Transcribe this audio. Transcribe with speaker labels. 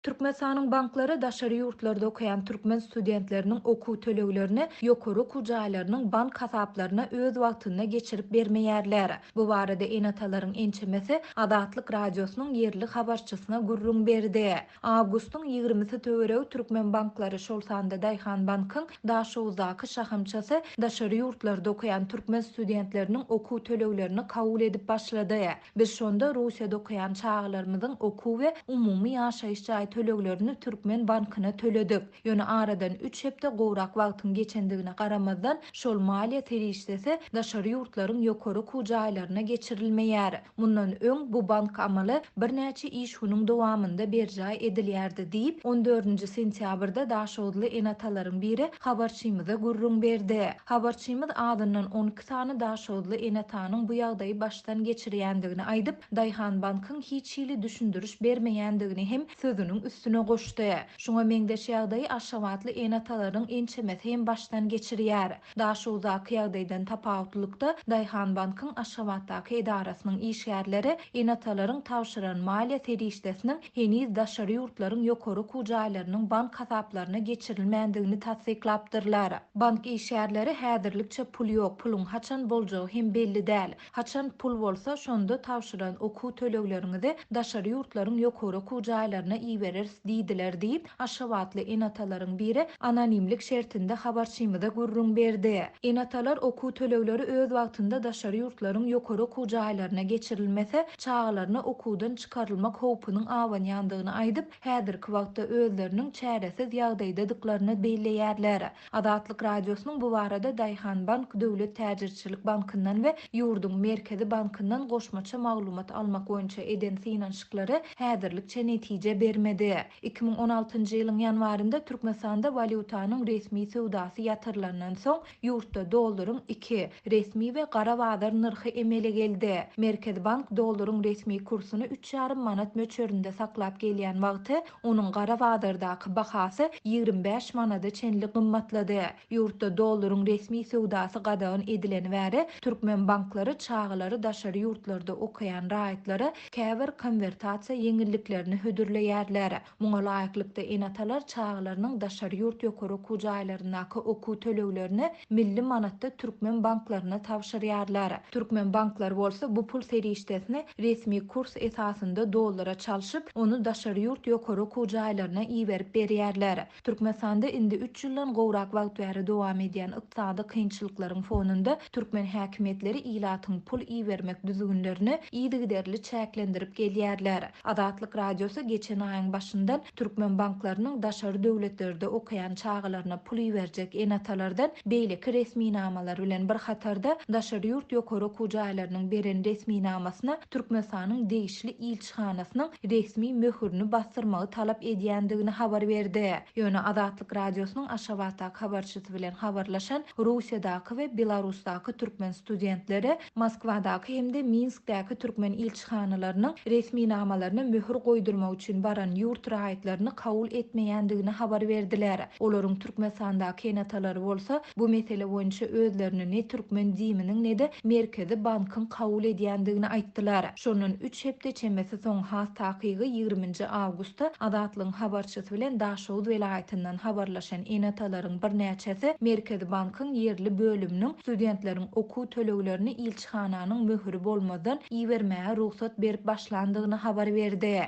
Speaker 1: Türkmenistanyň banklary daşary ýurtlarda okaýan türkmen studentleriniň okuw töleglerini ýokary okuw jaýlarynyň bank hasaplaryna öz wagtynda geçirip bermeýärler. Bu barada ene-atalaryň ençemesi Azatlyk Radiosynyň ýerli habarçysyna gürrüň berdi. Awgustyň ýigrimisi töweregi türkmen banklary, şol sanda Daýhanbankyň Daşoguzdaky şahamçasy daşary ýurtlarda okaýan türkmen studentleriniň okuw töleglerini kabul edip başlady. Biz şonda Russiýada okaýan çagalarymyzyň okuw we umumy ýaşaýyş jaý töleglerini türkmen bankyna töledik. Ýöne aradan üç hepde gowrak wagtyň geçendigine garamazdan, şol maliýe serişdesi daşary ýurtlaryň ýokary okuw jaýlaryna geçirilmeýär. Mundan öň bu bank amaly birnäçe iş günüň dowamynda berjaý edilýärdi diýip, on dördünji sentýabrda daşoguzly ene-atalaryň biri habarçymyza gürrüň berdi. Habarçymyz azyndan 12 sany daşoguzly ene-atanyň bu ýagdaýy başdan geçirýändigini aýdyp, Daýhanbankyň hiç hili düşündiriş bermeýändigini hem sözüniň üstüne goşdy. Şuňa meňzeş ýagdaýy aşgabatly ene-atalaryň ençemesi hem başdan geçirýär. Daşoguzdaky ýagdaýdan tapawutlylykda, Daýhanbankyň Aşgabatdaky edarasynyň işgärleri ene-atalaryň tabşyran maliýe serişdesiniň heniz daşary ýurtlaryň ýokary okuw jaýlarynyň bank hasaplaryna geçirilmändigini tassyklapdyrlar. Bank işgärleri häzirlikçe pul ýok, puluň haçan boljagy hem belli däl. Haçan pul bolsa, şonda tabşyran okuw tölegleriňizi daşary ýurtlaryň ýokary okuw jaýlaryna ibereris diýdiler diýip, aşgabatly ene-atalaryň biri anonimlik şertinde habarçymyza gürrüň berdi. Ene-atalar okuw tölegleri öz wagtynda daşary ýurtlaryň ýokary okuw jaýlaryna geçirilmese, çagalaryna okuwdan çykarylmak howpunyň abanýandygyny aýdyp, häzirki wagtda özleriniň çäresiz ýagdaýdadyklaryny belleýärler. Azatlyk Radiosynyň bu barada Daýhanbank döwlet täjirçilik bankyndan we ýurduň Merkezi bankyndan goşmaça maglumat almak boýunça eden synanyşyklary häzirlikçe netije bermedi. 2016-njy ýylyň ýanwarynda Türkmenistanda walýutanyň resmi söwdasy ýatyrylandan soň, ýurtda dollaryň iki, resmi we gara bazar nyrhy emele geldi. Merkezi bank dollaryň resmi kursuny üç ýarym manat möçberinde saklap gelýän wagty, onuň gara bazardaky bahasy 25 manada çenli gymmatlady. Ýurtda dollaryň resmi söwdasy gadagan edileni bäri, türkmen banklary çagalary daşary ýurtlarda okaýan raýatlara käbir konwertasiýa ýeňilliklerini hödürleýärler. Muňa laýyklykda, ene-atalar çagalarynyň daşary ýurt ýokary okuw jaýlaryndaky okuw töleglerini milli manatda türkmen banklaryna tabşyrýarlar. Türkmen banklary bolsa bu pul serişdesini resmi kurs esasynda dollara çalşyp, ony daşary ýurt ýokary okuw jaýlaryna iberip berýärler. Türkmenistanda indi üç ýyldan gowrak wagt bäri dowam edýän ykdysady kynçylyklaryň fonunda türkmen häkimiýetleri ilatyň pul ibermek düzgünlerini yzygiderli çäklendirip gelýärler. Azatlyk Radiosy geçen aýyň başyndan türkmen banklarynyň daşary döwletlerde okaýan çagalaryna pul iberjek ene-atalardan beýleki resminamalar bilen bir hatarda daşary ýurt ýokary okuw jaýlarynyň beren resminamasyna Türkmenistanyň degişli ilçihanasynyň resmi möhürini basdyrmagy talap edýändigini habar berdi. Ýöne Azatlyk Radiosynyň Aşgabatdaky habarçysy bilen habarlaşan Russiýadaky we Belarusdaky türkmen studentleri Moskwadaky hem-de Minskdäki türkmen ilçihanalarynyň resminamalaryna möhür goýdurmak üçin baran ýurt raýatlaryny kabul etmeýändigini habar berdiler. Olaryň Türkmenistandaky ene-atalary bolsa bu mesele boýunça özlerini ne türkmen DIM-niň ne-de Merkezi bankyň kabul edýändigini aýtdylar. Şondan üç hepde çemesi soň, has takygy ýigriminji awgustda Azatlygyň habarçysy bilen Daşoguz welaýatyndan habarlaşan ene-atalaryň birnäçesi Merkezi bankyň ýerli bölüminiň studentleriň okuw töleglerini ilçihananyň möhüri bolmazdan ibermäge rugsat berip başlandygyny habar berdi.